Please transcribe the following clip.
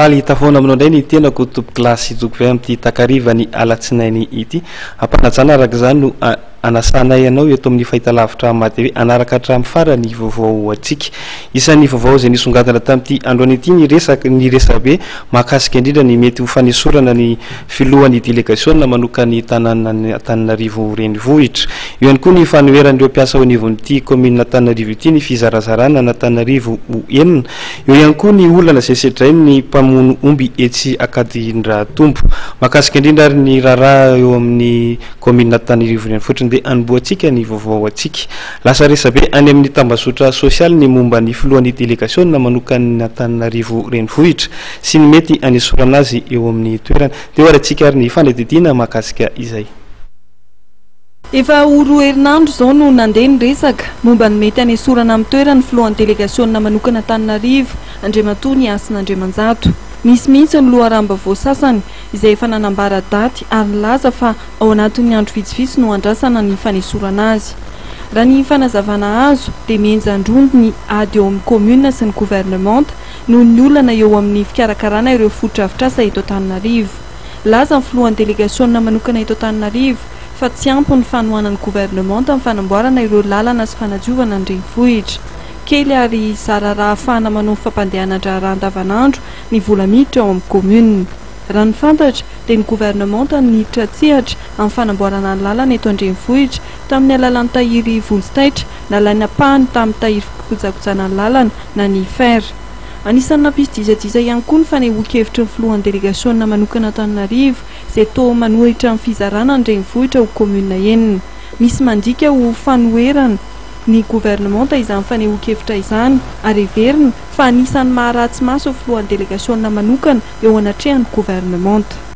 Faly tafahaona aminao indray ny tenako tompokolahy sy tompokivavy amin'ity takarivan'ny alatsinainy ity. Ampanajana araka izany no anasanay anao eto amin'ny fahitalavitra Hama TV hanaraka hatramin'ny farany ny vaovao antsika. Isan'ny vaovao izay nisongadina tamin'ity androany ity ny resaka ny resabe mahakasika indrindra ny mety ho fanesorana ny filohan'ny delegasiona manokan'ny tanànan'Antananarivo renivohitra. Eo ihany koa ny fanoheran'ireo mpiasa ao anivon'ity kaominina Antananarivo ity ny fizarazarana an'Antananarivo ho enina. Eo ihany koa ny olana izay sedrain'ny mpamono omby etsy Ankadindratombo. Mahakasika indrindra ary ny raharaha eo amin'ny kaominina Antananarivo renivohitra. Ndeha hanombohantsika ny vaovao antsika. Lasa resabe any amin'ny tambazotra sosialy ny momba ny filohan'ny delegasiona manokan'Antananarivo renivohitra sy ny mety hanesorana azy eo amin'ny toerana. Teo ary antsika ary ny fanadihadiana mahakasika izay. Efa ho roa herinandro izao no nandeha ny resaka momba ny mety hanesorana amin'ny toerany ny filohan'ny delegasiona manokana Antananarivo, Andriamatoa Ny Hasina Andriamanjato. Nisy mihitsy ny loharanom-baovao sasany izay efa nanambara daty ary nilaza fa ao anatin'ny andro vitsivitsy no andrasana ny fanesorana azy. Raha ny fanazavana azo dia mihenjan-drony ny ady eo amin'ny kaominina sy ny governemanta noho ny olana eo amin'ny fikarakarana ireo fotodrafitrasa eto Antananarivo. Nilaza ny filohan'ny delegasiona manokana eto Antananarivo fa tsy ampy ny fanohanan'ny governemanta amin'ny fanamboarana ireo lalana sy fanadiovana ny renivohitra. Kely ary zara raha ahafahana manao ny fampandehanan-draharaha andavanandro ny vola miditra ao amin'ny kaominina. Raha ny fantatra dia ny governemanta no niditra an-tsehatra amin'ny fanamboarana ny lalana eto an-drenivohitra tamin'ny alalan'ny tahiry vonjy taitra nalaina ampahany tamin'ny tahiry fikojakojana ny lalana na ny fer. Anisan'ny nampisy disadisa ihany koa ny fanehoan-kevitry ny filohan'ny delegasiona manokana Antananarivo izay toa manohitra ny fizarana ny renivohitra ho kaominina enina. Misy mandika ho fanoherana ny governemanta izany fanehoan-kevitra izany ary heverina fa anisan'ny maharatsy maso ny filohan'ny delegasiona manokana eo anatrehan'ny governemanta.